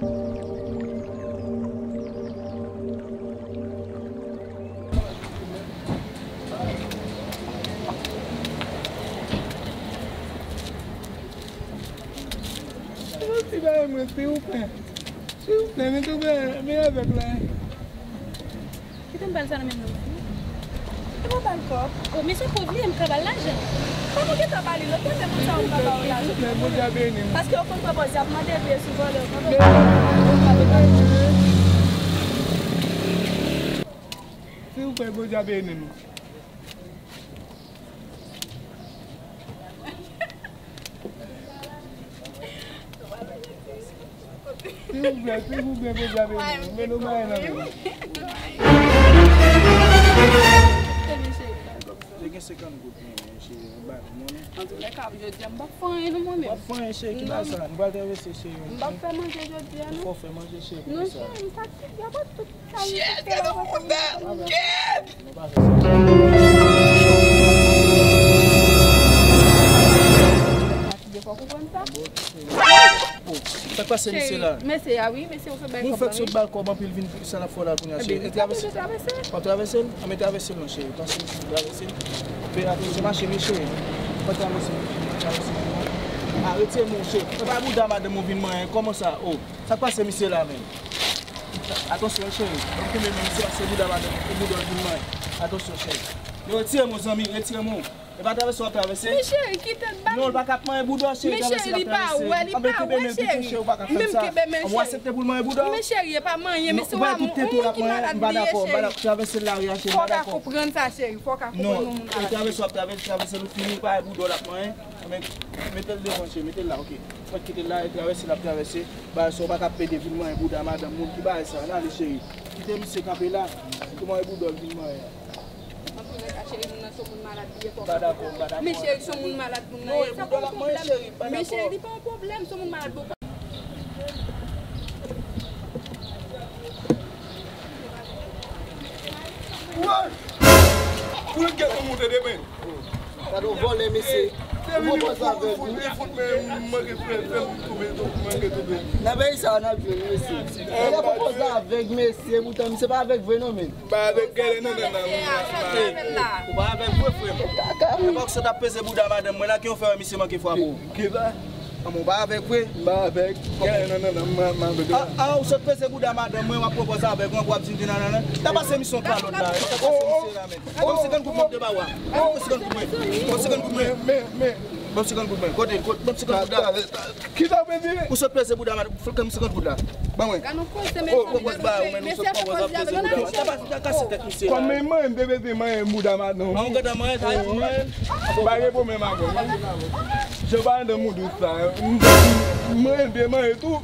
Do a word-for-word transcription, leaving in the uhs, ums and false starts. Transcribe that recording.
Yon ti bagay mwen, silvouplè. Silvouplè, men tou, men, men avèk la. Kite m ba l sa nan men m non. E pa ba l kòb. O, men se pòv li ye, m ka ba l lajan. Kòman w gentan ba li l? Ou panse moun sa yo pa ba yo lajan? Silvouplè, Bondye a beni w. Paske yo konn pran pòz y ap mande vye sou vòlè, yo pa ba yo lajan. Silvouplè, Bondye a beni nou. Silvouplè, silvouplè, Bondye a beni w. Men nou bay nan men. Te gen senkant goud pou mwen, cheri, m ba nou monnen. Antoulèka, jodi a, m p ap fè anyen non, mwen menm. W ap fè anyen, cheri, ki bagay sa? Nou pral travèse, cheri. M p ap fè manje jodi a, non. Fò w fè manje, cheri, non, cheri, m fatige, y a pa tout. Shit, gade yon moun nan, shit! Sa k pase, mesye la? Mesye a, wi, mesye, ou fè bèl kòb la, wi. Ou fèk sot ba l kòb anpil, vin sa l ap fè la kounye a, cheri. E travèse. W ap travèse l? Anben travèse l non, cheri. Pase, mesye, travèse l. Fè atansyon, mache, mesye. Pa travèse, pa travèse. A, retire men w, cheri. E pa bouda madanm ou vin manyen. Kòman sa? O, sa k pase, mesye la menm? Atansyon, cheri. Ou kenbe men, mesye, pase bouda madanm ou, bouda w vin manyen. Atansyon, cheri. Yo, retire men w, zanmi, retire men w. E pa travèse w ap travèse. Men cheri, kite l ba m. Non, l pa ka ap manyen bouda w, cheri. Men cheri, li pa wè, li pa wè, cheri. Anben kenbe men l pito, cheri, ou pa ka fè sa. Anben m kenbe men l, cheri. Ou aksepte pou l manyen bouda w? Men cheri, e pa manyen, men se yon amoun ki malad li ye, cheri. M pa dakò, m pa dakò. Travèse l lari a, cheri, m pa dakò. Fò w ka konprann sa, cheri. Fò w ka konprann yon moun malad. Non, e travèse w ap travèse, travèse l fini, pa wè bouda w l ap manyen. Anben, mete l devan, cheri, mete l la, oke. Fò w kite l la, e travèse l ap travèse. Bagay sa w pa ka ap pede vin manyen bouda madanm moun, ki bagay sa? Ann ale, cheri. Kite misye kanpe la. Kouman e bouda w vin manyen? Antoulèka, cheri, moun nan se yon moun malad li ye, fò w ka konprann. M pa dakò, m pa dakò. Men cheri, se yon moun malad moun nan ye. Non, e bouda l ap manyen, cheri, m pa dakò. Men cheri, li pa yon pwoblèm, se yon moun malad, bon. Woy! Pou l gen yon moun te demen. Gade yon vòlè, mesye. Ou pran pòz avèg, wi. Nan peyi sa a, n ap jwenn, mesye. Nèg la pran pòz avèg, mesye. Poutan, misye pa avèg vre, non, men. M pa avèg, gade nan nannan. Ou pa avèg vre, frè m. Kaka, wi. E pa w sot ap peze bouda madanm mwen la, ki w fè wè misye manke frape w? Kisa? Anmò, w pa avèg vre? M pa avèg. Gade nan nannan, m, m avèg la. A, a, ou sot peze bouda madanm mwen, w ap pran pòz avèg mwen, pou w ap di m di nannan. Ta pase misye yon kalòt la. Sa pase misye la, men. Ban m senkant goud mwen m te ba w a. Ban m senkant goud mwen. Ban m senkant goud mwen. Men, men, men. Ban m senkant goud mwen. Kote l? Kote? Ban m senkant goud la. Ki sa w vle di? Ou sot peze bouda madanm, ban m senkant goud la. Ban mwen. Gade yon koze, mesye. Ou pran pòz ba ou, men ou sot pran pòz ap peze bouda madanm. Ta pa, ta kase tèt misye la. Kòm men manyen m te peze manyen bouda madanm. An, ou gentan manyen, sa di manyen. Pa gen pwoblèm avè w. Jan w pa nan moun dous sa. M, m, manyen m te manyen tou.